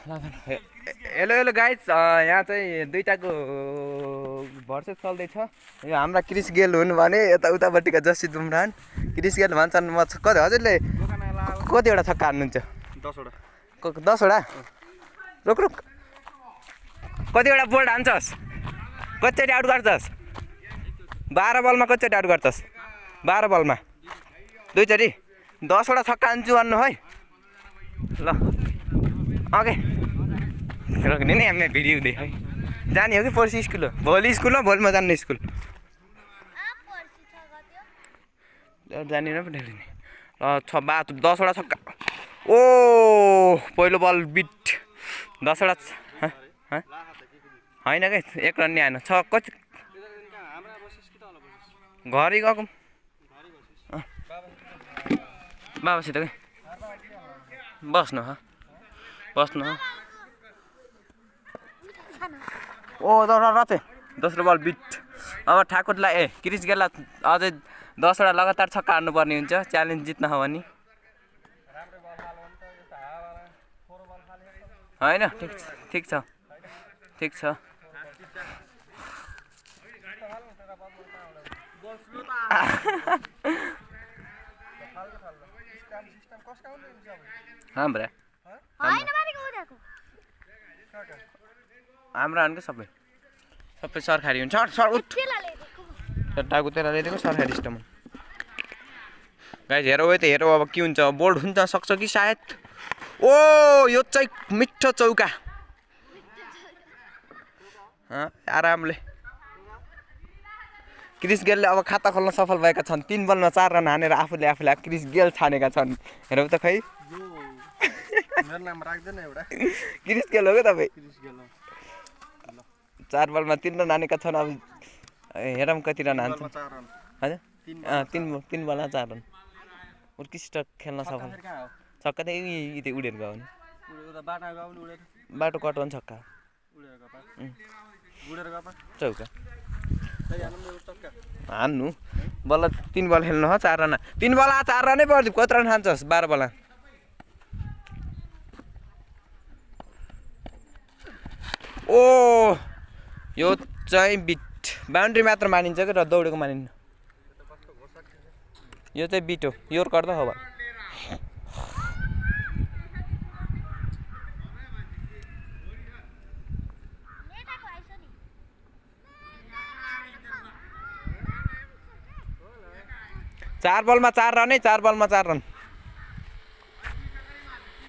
hello hello guys यहाँ चाहिँ दुईटाको versus चल्दैछ यो हाम्रा क्रिस गेल हुन् भने यता उतापट्टिका जसित बुमरान क्रिस गेल भन्छन् म कति हजुरले कतिवटा छक्का हान्नुहुन्छ 10वटा रुक रुक कतिवटा बोल्ड हान्छस् कतिचोटि आउट गर्छस् 12 बलमा कतिचोटि आउट गर्छस् 12 बलमा दुईचोटि 10वटा छक्का हान्छु भन्नु है ल ओके रोक्ने नि हामी भिडियो हुँदै है जाने हो कि पर्सि स्कुल हो भोलि स्कुल हो भोलि म जान्ने स्कुल जानिन पो नि 10वटा छक्का ओ पहिलो बल बिट 10वटा होइन कि एक रन नि आएन छ कति घरि गएको बाबासित कि बस्नु ओ दोस्रो बल बिट अब ठाकुरलाई क्रिस गेललाई अझै 10वटा लगातार छक्का हान्नुपर्ने हुन्छ च्यालेन्ज जित्न हो भने होइन ठिक छ हाम्रो हानको सबै सरकारी हुन्छ टाकु तेरा ल्याइदिएको सरकारी सिस्टम गाइज हेरौ त हेरौ अब के हुन्छ बोल्ड हुन्छ सक्छ कि सायद ओ यो चाहिँ मिठो चौका आरामले क्रिस गेलले अब खाता खोल्न सफल भएका छन् 3 बलमा 4 रन हानेर आफूले क्रिस गेल छानेका छन् हेरौ त खै मेरो नाम राख्दैन एउटा क्रिस गेल हो के तपाई 4 बलमा 3 रन हानेका छन् अब हेरौँ कति रन हान्छ हजुर 3 बलमा 4 रन उत्कृष्ट खेल्न सफल छक्का त यही उडेर गयो नि बाटो कटाउनु छक्का चौका हान्नु बल्ल 3 बल खेल्नु हो 4 रन 3 बल 4 रनै पर्छ कति रन खान्छस् 12 बल ओ यो चाहिँ बिट बाउन्ड्री मात्र मानिन्छ कि र दौडेको मानिन्न यो चाहिँ बिट हो योर गर्दा हो भने चार बलमा 4 रन है 4 बलमा 4 रन